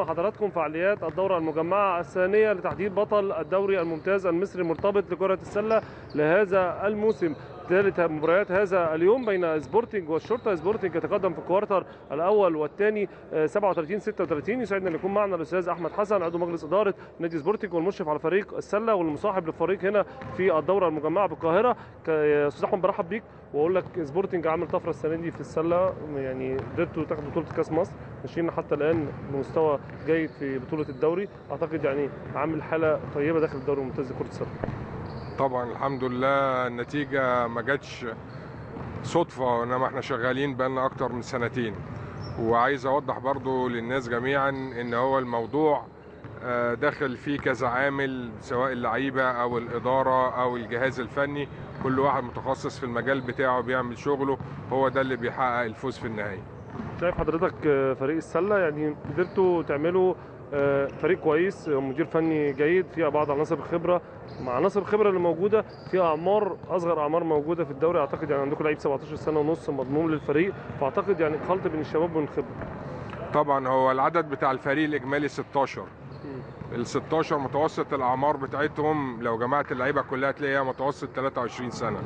حضراتكم فعاليات الدورة المجمعة الثانية لتحديد بطل الدوري الممتاز المصري المرتبط لكرة السلة لهذا الموسم. ثالث مباريات هذا اليوم بين سبورتنج والشرطة. سبورتنج يتقدم في ال quarter الأول والثاني 37-36. يسعدنا أن يكون معنا الأستاذ أحمد حسن، عضو مجلس إدارة نادي سبورتنج والمشرف على فريق السلة والمصاحب للفريق هنا في الدورة المجمعة بالقاهرة. أستاذ أحمد، برحب بيك واقول لك سبورتنج عامل طفرة السنة دي في السلة، يعني قدرتوا تاخدوا بطوله كاس مصر، ماشيين حتى الان بمستوى جيد في بطوله الدوري، اعتقد يعني عامل حاله طيبة داخل الدوري الممتاز لكرة السلة. طبعا الحمد لله النتيجة ما جاتش صدفة، انما احنا شغالين بقالنا اكتر من سنتين. وعايز اوضح برضو للناس جميعا ان هو الموضوع داخل فيه كذا عامل، سواء اللعيبة او الادارة او الجهاز الفني، كل واحد متخصص في المجال بتاعه بيعمل شغله، هو ده اللي بيحقق الفوز في النهاية. شايف حضرتك فريق السلة يعني قدرتوا تعملوا فريق كويس، مدير فني جيد، فيها بعض عناصر الخبرة، مع عناصر الخبرة اللي موجودة في اعمار اصغر اعمار موجودة في الدوري، اعتقد يعني عندكم لعيب 17 سنة ونص مضموم للفريق، فاعتقد يعني خلط بين الشباب والخبرة. طبعا هو العدد بتاع الفريق الاجمالي 16. ال 16 متوسط الاعمار بتاعتهم لو جمعت اللعيبة كلها تلاقيها متوسط 23 سنة.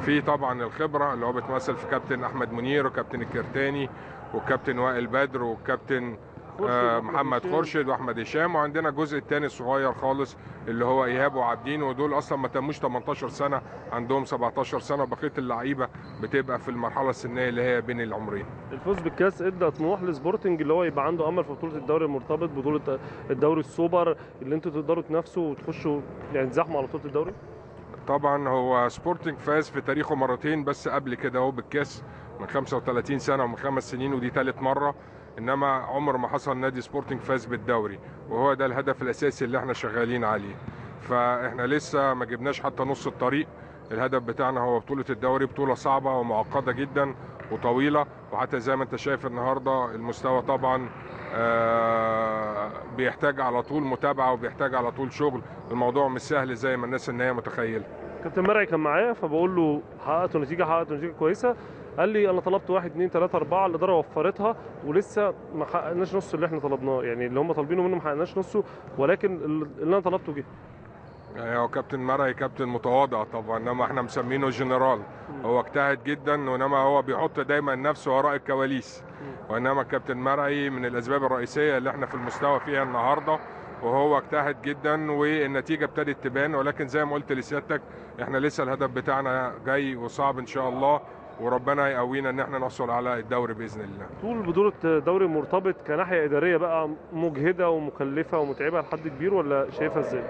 في طبعا الخبرة اللي هو بتمثل في كابتن احمد منير وكابتن الكرتاني وكابتن وائل بدر وكابتن محمد خورشيد واحمد هشام، وعندنا الجزء الثاني الصغير خالص اللي هو ايهاب وعابدين، ودول اصلا ما تموش 18 سنة، عندهم 17 سنة. بقية اللعيبة بتبقى في المرحلة السنية اللي هي بين العمرين. الفوز بالكاس ادى طموح لسبورتنج اللي هو يبقى عنده امل في بطوله الدوري المرتبط، بطوله الدوري السوبر اللي انتوا تقدروا تنافسوا وتخشوا يعني تزاحموا على بطوله الدوري. طبعا هو سبورتنج فاز في تاريخه مرتين بس قبل كده هو بالكاس، من 35 سنة ومن 5 سنين، ودي ثالث مرة. انما عمر ما حصل نادي سبورتنج فاز بالدوري، وهو ده الهدف الاساسي اللي احنا شغالين عليه. فاحنا لسه ما جبناش حتى نص الطريق، الهدف بتاعنا هو بطولة الدوري. بطولة صعبة ومعقدة جدا وطويلة، وحتى زي ما انت شايف النهاردة المستوى طبعا بيحتاج على طول متابعة وبيحتاج على طول شغل، الموضوع مش سهل زي ما الناس ان هي متخيلة. كابتن مرعي كان معايا فبقول له حققتوا نتيجة، حققتوا نتيجة كويسة، قال لي انا طلبت 1 2 3 4، الادارة وفرتها ولسه ما حققناش نص اللي احنا طلبناه، يعني اللي هم طالبينه منه ما حققناش نصه، ولكن اللي انا طلبته جه. يعني هو كابتن مرعي كابتن متواضع طبعا، انما احنا مسمينه جنرال، هو اجتهد جدا، وانما هو بيحط دايما نفسه وراء الكواليس. وانما كابتن مرعي من الاسباب الرئيسية اللي احنا في المستوى فيها النهارده، وهو اجتهد جدا والنتيجة ابتدت تبان. ولكن زي ما قلت لسيادتك احنا لسه الهدف بتاعنا جاي وصعب ان شاء الله، وربنا يقوينا ان احنا نحصل على الدوري باذن الله. طول بطوله دوري مرتبط كناحيه ادارية بقى مجهده ومكلفه ومتعبه لحد كبير، ولا شايفها ازاي؟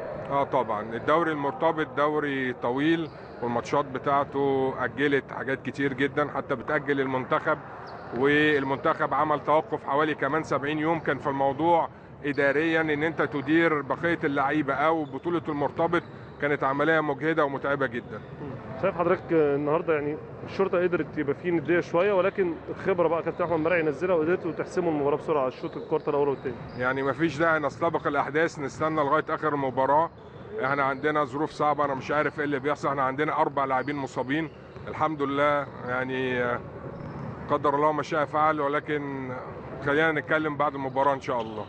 طبعا الدوري المرتبط دوري طويل، والماتشات بتاعته اجلت حاجات كتير جدا، حتى بتاجل المنتخب، والمنتخب عمل توقف حوالي كمان 70 يوم. كان في الموضوع اداريا ان انت تدير بقية اللعيبة او بطوله المرتبط كانت عملية مجهده ومتعبه جدا. شايف حضرتك النهارده يعني الشرطة قدرت يبقى فيه نديه شوية، ولكن الخبرة بقى كابتن احمد مرعي ينزلها وقدرتوا تحسموا المباراة بسرعة على الشوط ال quarter الاول والثاني. يعني ما فيش داعي نستبق الاحداث، نستنى لغاية اخر المباراة. احنا عندنا ظروف صعبة، انا مش عارف ايه اللي بيحصل. احنا عندنا 4 لاعبين مصابين الحمد لله، يعني قدر الله ما شاء فعل، ولكن خلينا نتكلم بعد المباراة ان شاء الله.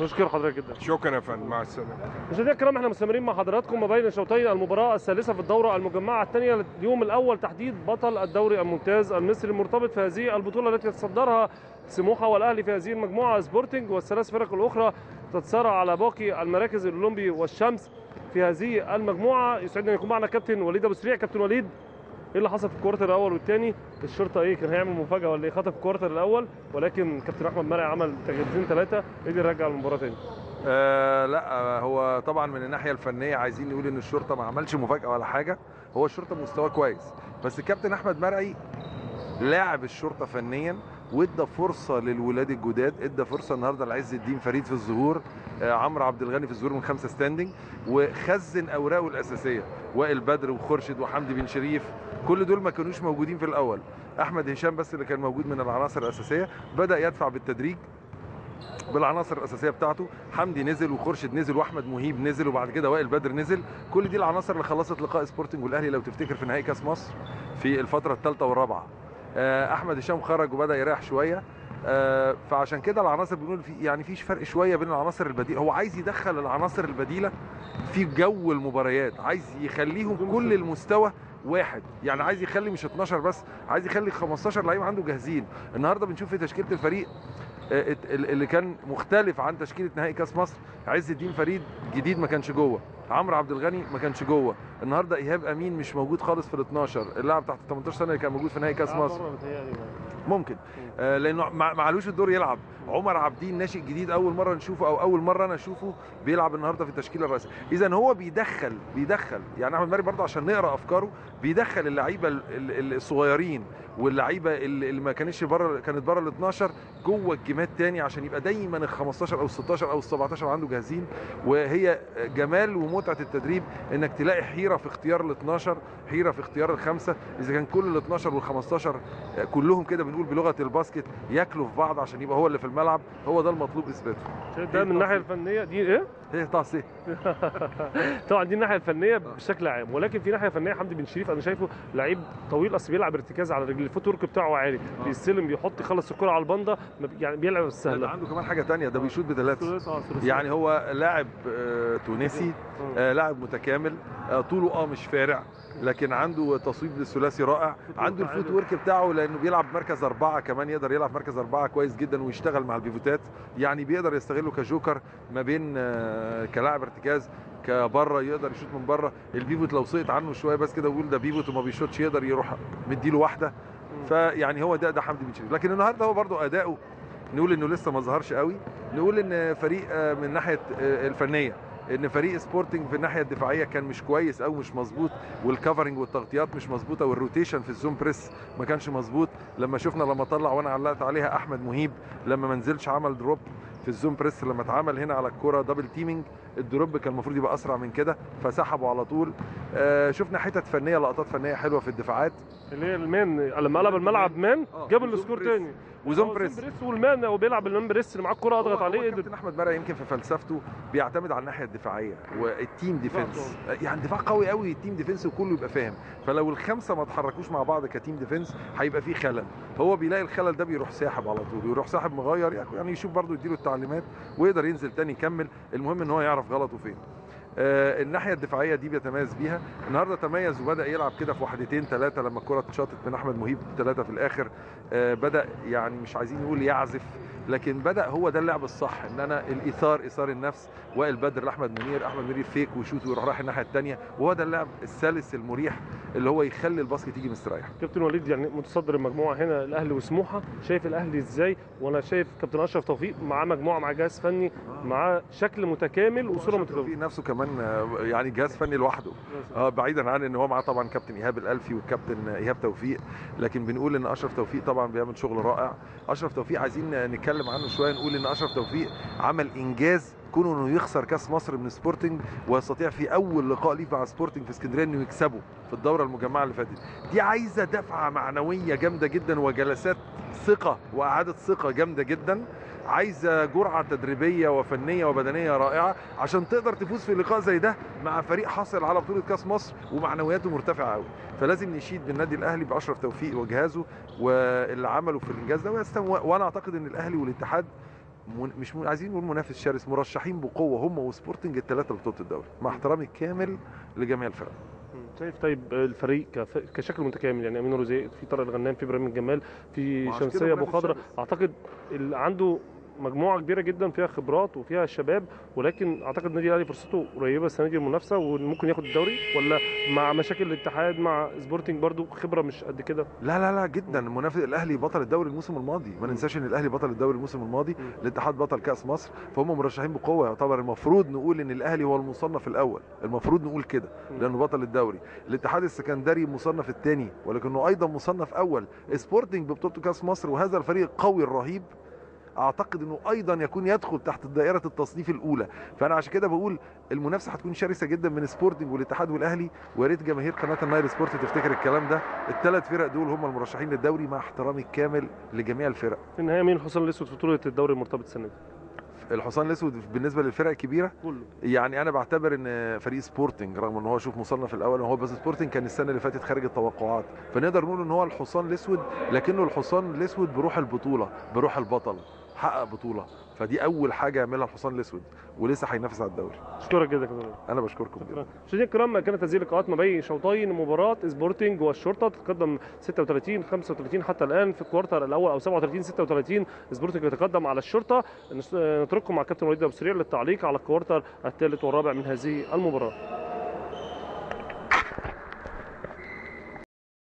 نشكر حضرتك جدا. شكرا يا فندم، مع السلامة. مشاهدينا الكرام، احنا مستمرين مع حضراتكم ما بين شوطي المباراة الثالثة في الدورة المجمعة الثانية، اليوم الاول تحديد بطل الدوري الممتاز المصري المرتبط في هذه البطولة التي يتصدرها سموحه والاهلي في هذه المجموعة سبورتنج، والثلاث فرق الاخرى تتصارع على باقي المراكز الاولمبي والشمس في هذه المجموعة. يسعدنا ان يكون معنا كابتن وليد ابو سريع. كابتن وليد، ايه اللي حصل في ال quarter الاول والثاني؟ الشرطة ايه كان هيعمل مفاجاة ولا ايه؟ خطف ال quarter الاول، ولكن كابتن احمد مرعي عمل تغييرتين 3 قدر يرجع المباراة ثاني. لا هو طبعا من الناحية الفنية عايزين نقول ان الشرطة ما عملش مفاجاة ولا حاجة، هو الشرطة مستواه كويس، بس الكابتن احمد مرعي لاعب الشرطة فنيا وادى فرصة للولاد الجداد، ادى فرصة النهارده لعز الدين فريد في الظهور، عمرو عبد الغني في الظهور من 5 standing، وخزن اوراقه الاساسية، وائل بدر وخورشيد وحمدي بن شريف، كل دول ما كانوش موجودين في الاول، احمد هشام بس اللي كان موجود من العناصر الاساسية، بدا يدفع بالتدريج بالعناصر الاساسية بتاعته، حمدي نزل وخورشيد نزل واحمد مهيب نزل وبعد كده وائل بدر نزل، كل دي العناصر اللي خلصت لقاء سبورتنج والاهلي لو تفتكر في نهائي كاس مصر في الفترة الثالثة والرابعة. احمد هشام خرج وبدا يريح شوية، فعشان كده العناصر بنقول في يعني فيش فرق شوية بين العناصر البديلة. هو عايز يدخل العناصر البديلة في جو المباريات، عايز يخليهم كل المستوى واحد، يعني عايز يخلي مش 12 بس، عايز يخلي 15 لعيب عنده جاهزين. النهارده بنشوف في تشكيله الفريق اللي كان مختلف عن تشكيله نهائي كاس مصر، عز الدين فريد جديد ما كانش جوه، عمرو عبد الغني ما كانش جوه، النهارده ايهاب امين مش موجود خالص في ال 12، اللاعب تحت 18 سنة اللي كان موجود في نهائي كاس مصر ممكن لانه ما علوش الدور يلعب. عمر عابدين ناشئ جديد اول مرة نشوفه، او اول مرة انا اشوفه بيلعب النهارده في التشكيلة الرئيسية. اذا هو بيدخل يعني احمد مرعي برضه عشان نقرا افكاره، بيدخل اللعيبة الصغيرين واللعيبة اللي ما كانتش بره، كانت بره ال 12 جوه الجيمات تاني، عشان يبقى دايما ال 15 او ال 16 او ال 17 عنده جاهزين. وهي جمال ومتعه التدريب انك تلاقي حيره في اختيار ال 12، حيره في اختيار الخمسة، اذا كان كل ال 12 وال 15 كلهم كده بنقول بلغه ال basket ياكلوا في بعض عشان يبقى هو اللي في الملعب. هو ده المطلوب اثباته. ده من الناحية الفنية دي ايه؟ ايه تعصي؟ طبعا دي الناحية الفنية بشكل عام، ولكن في ناحية فنية حمدي بن شريف انا شايفه لعيب طويل، اصل بيلعب ارتكاز على رجل، ال footwork بتاعه عالي، بيستلم بيحط يخلص الكره على البنده، يعني بيلعب السهلة. عنده كمان حاجة ثانية، ده بيشوط بثلاثة، يعني هو لاعب تونسي، لاعب متكامل، طوله مش فارع، لكن عنده تصويب للثلاثي رائع، عنده ال footwork بتاعه لانه بيلعب مركز 4 كمان، يقدر يلعب مركز 4 كويس جدا ويشتغل مع البيفوتات، يعني بيقدر يستغله كجوكر ما بين كلاعب ارتكاز كبره، يقدر يشوط من بره. ال pivot لو سقط عنه شوية بس كده ويقول ده pivot وما بيشوطش، يقدر يروح مديله واحدة. فيعني هو ده حمدي بن شريف. لكن النهارده هو برده اداؤه نقول انه لسه ما ظهرش قوي، نقول ان فريق من ناحية الفنية ان فريق سبورتنج في الناحية الدفاعية كان مش كويس او مش مظبوط، وال covering والتغطيات مش مظبوطة، وال rotation في ال zone press ما كانش مظبوط. لما شفنا لما طلع وانا علقت عليها احمد مهيب لما ما نزلش عمل drop في ال zone press، لما اتعمل هنا على الكره double teaming، ال drop كان المفروض يبقى اسرع من كده فسحبه على طول. شفنا حتت فنية، لقطات فنية حلوة في الدفاعات اللي هي ال man لما قلب الملعب man جاب ال score تاني، و zone press وال man وبيلعب ال man press اللي معاه الكره اضغط عليه. كابتن احمد مرعي يمكن في فلسفته بيعتمد على الناحية الدفاعية وال team defense، يعني دفاع قوي قوي ال team defense وكله يبقى فاهم، فلو الخمسة ما اتحركوش مع بعض ك team defense هيبقى في خلل. هو بيلاقي الخلل ده بيروح ساحب على طول، يروح ساحب مغير، يعني يشوف برده يديله التعليمات ويقدر ينزل تاني يكمل. المهم ان هو يعرف غلطه فين. الناحية الدفاعية دي بيتميز بيها النهارده، تميز وبدا يلعب كده في واحدتين ثلاثة لما الكره اتشاطت من احمد مهيب 3 في الاخر. بدا يعني مش عايزين نقول يعزف، لكن بدا هو ده اللعب الصح، ان انا الايثار، ايثار النفس، وائل بدر لاحمد منير، احمد منير fake ويشوت ويروح رايح الناحية الثانية، وهو ده اللعب السلس المريح اللي هو يخلي ال basket يجي مستريح. كابتن وليد، يعني متصدر المجموعة هنا الاهلي وسموحه، شايف الاهلي ازاي؟ وانا شايف كابتن اشرف توفيق معاه مجموعة، مع جهاز فني، معاه شكل متكامل وصوره متكاملة. توفيق نفسه كمان يعني جهاز فني لوحده، بعيدا عن ان هو معاه طبعا كابتن ايهاب الالفي والكابتن ايهاب توفيق، لكن بنقول ان اشرف توفيق طبعا بيعمل شغل رائع. اشرف توفيق عايزين نتكلم عنه شوية، نقول ان اشرف توفيق عمل انجاز كونه انه يخسر كاس مصر من سبورتنج، ويستطيع في اول لقاء ليه مع سبورتنج في اسكندرية انه يكسبه في الدورة المجمعة اللي فاتت. دي عايزه دفعه معنوية جامدة جدا، وجلسات ثقة واعاده ثقة جامدة جدا، عايزه جرعة تدريبية وفنيه وبدنيه رائعة عشان تقدر تفوز في لقاء زي ده مع فريق حاصل على بطوله كاس مصر ومعنوياته مرتفعة قوي. فلازم نشيد بالنادي الاهلي باشرف توفيق وجهازه واللي عمله في الانجاز ده. وانا اعتقد ان الاهلي والاتحاد مش عايزين نقول منافس شرس، مرشحين بقوة هم وسبورتنج الثلاثة لبطولة الدوري، مع احترامي الكامل لجميع الفرق. شايف طيب الفريق كشكل متكامل، يعني امين رزيق، في طارق الغنام، في ابراهيم الجمال، في شمسية ابو خضرة، اعتقد عنده مجموعة كبيرة جدا فيها خبرات وفيها شباب، ولكن اعتقد النادي الاهلي فرصته قريبه السنة دي المنافسة وممكن ياخد الدوري، ولا مع مشاكل الاتحاد مع سبورتنج برضو خبره مش قد كده؟ لا لا لا جدا، منافس الاهلي بطل الدوري الموسم الماضي، ما ننساش ان الاهلي بطل الدوري الموسم الماضي، الاتحاد بطل كاس مصر، فهم مرشحين بقوة. يعتبر المفروض نقول ان الاهلي هو المصنف الاول، المفروض نقول كده لانه بطل الدوري. الاتحاد السكندري مصنف الثاني ولكنه ايضا مصنف اول. سبورتنج ببطولة كاس مصر وهذا الفريق القوي الرهيب اعتقد انه ايضا يكون يدخل تحت دائرة التصنيف الاولى. فانا عشان كده بقول المنافسة هتكون شرسة جدا من سبورتنج والاتحاد والاهلي، ويا ريت جماهير قناة النايل سبورت تفتكر الكلام ده. الثلاث فرق دول هم المرشحين للدوري مع احترامي الكامل لجميع الفرق. في النهاية مين الحصان الاسود في بطوله الدوري المرتبط السنة دي؟ الحصان الاسود بالنسبة للفرق الكبيرة كله. يعني انا بعتبر ان فريق سبورتنج رغم ان هو شوف مصنف الاول، هو بس سبورتنج كان السنة اللي فاتت خارج التوقعات، فنقدر نقول ان هو الحصان الاسود، لكنه الحصان الاسود بروح البطولة، بروح البطل، حقق بطوله، فدي اول حاجة يعملها الحصان الاسود، ولسه هينافس على الدوري. اشكرك جدا يا كابتن. انا بشكركم جدا. مشاهدينا الكرام، كانت هذه اللقاءات ما بين شوطين مباراة سبورتنج والشرطة، تتقدم 36-35 حتى الان في ال quarter الاول، او 37-36 سبورتنج يتقدم على الشرطة. نترككم مع كابتن وليد ابو سريع للتعليق على ال quarter الثالث والرابع من هذه المباراة.